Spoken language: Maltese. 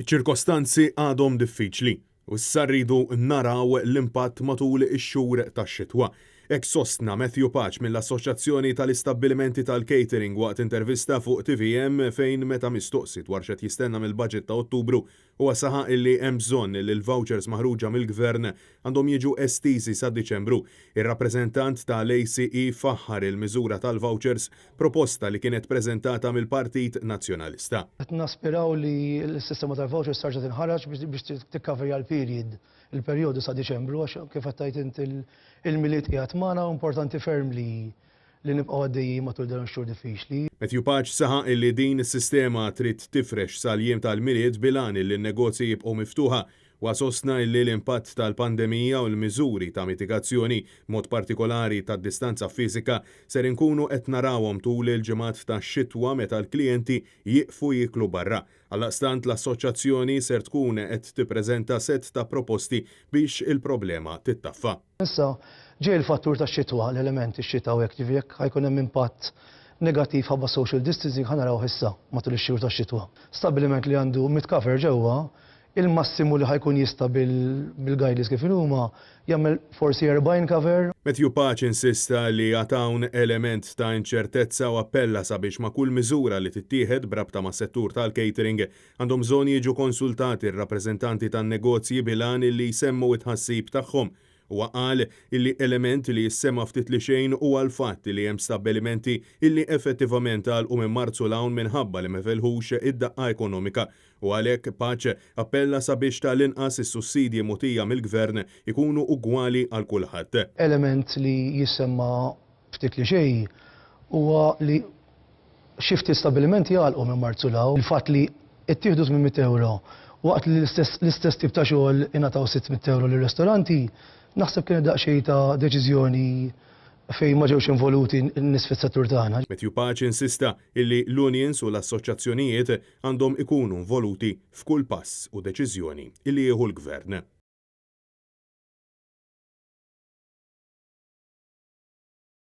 Iċ-ċirkostanzi għadhom diffiċli u issa rridu naraw l-impatt matul ix-xhur tax-xitwa. Hekk sostna Matthew Pace mill-Assoċjazzjoni tal-Istabbilimenti tal-Catering waqt intervista fuq TVM fejn meta mistoqsi dwar x'qed jistenna mill-budget ta' Ottubru huwa saħaq illi hemm bżonn li l-vouchers maħruġa mill-Gvern għandhom jiġu estiżi sa Diċembru. Ir-rappreżentant tal-ACE faħħar il-miżura tal-vouchers proposta li kienet preżentata mill-Partit Nazzjonalista. Qed naspiraw li s-sistema tal-vouchers tarġa' tinħareġ biex tikkaverja l-period, il-perjodu sa Diċembru għax kif qed tgħid int il-Milied qiegħed magħna u importanti ferm li li nibqgħu għaddejjin matul dawn ix-xhur diffiċli. Matthew Pace saħaq illi din is-sistema trid tifrex sal-jiem tal-Milied bil-għan illi n-negozji jibqgħu miftuħa. Huwa sostna illi l-impatt tal-pandemija u l-miżuri ta' mitigazzjoni, b'mod partikolari tad-distanza fiżika, ser inkunu qed narawhom tul il-ġimgħat tax-xitwa meta l-klijenti jieqfu jieklu barra. Għaldaqstant l-assoċjazzjoni ser tkun qed tippreżenta sett ta' proposti biex il-problema tittaffa. Issa, ġej il-fattur tax-xitwa, l-element ix-xita u hekk, ġifieri jekk ħa jkun hemm impatt negattiv ħabba social distancing ħa narawh issa matul ix-xhur tax-xitwa. Stabbiliment li għandu mitt cover ġewwa, il-massimu li ħa jkun jista' bil-guidelines kif inhuma jagħmel forsi 40 cover. Matthew Pace insista li għad hawn element ta' inċertezza u appella sabiex ma' kull miżura li tittieħed b'rabta mas-settur tal-catering Għandhom bżonn jiġu konsultati r-rappreżentanti tan-negozji bil-għan illi jsemmu t-tħassib tagħhom. Huwa qal illi element li jissemma ftit li xejn huwa l-fatt li hemm stabbelimenti illi effettivament għalqu minn Marzu 'l hawn minħabba li ma felħux id-daqqa ekonomika u għalhekk Pace appella sabiex ta' l-inqas is-sussidji mogħtija mill-Gvern ikunu ugwali għal kulħadd. Element li jissemma ftit li xejn huwa li Xi ftit stabbilimenti għalqu minn Marzu 'l hawn. Il-fatt li ttieħdu €800 waqt li l-istess l-istess tip ta' xogħol ingħataw €600 lir-ristoranti, naħseb kienet daqsxejn ta' deċiżjoni fejn ma ġewx involuti n-nies fis-settur tagħna. Matthew Pace insista illi l-unions u l-assoċjazzjonijiet għandhom ikunu involuti f'kull pass u deċiżjoni illi jieħu l-Gvern.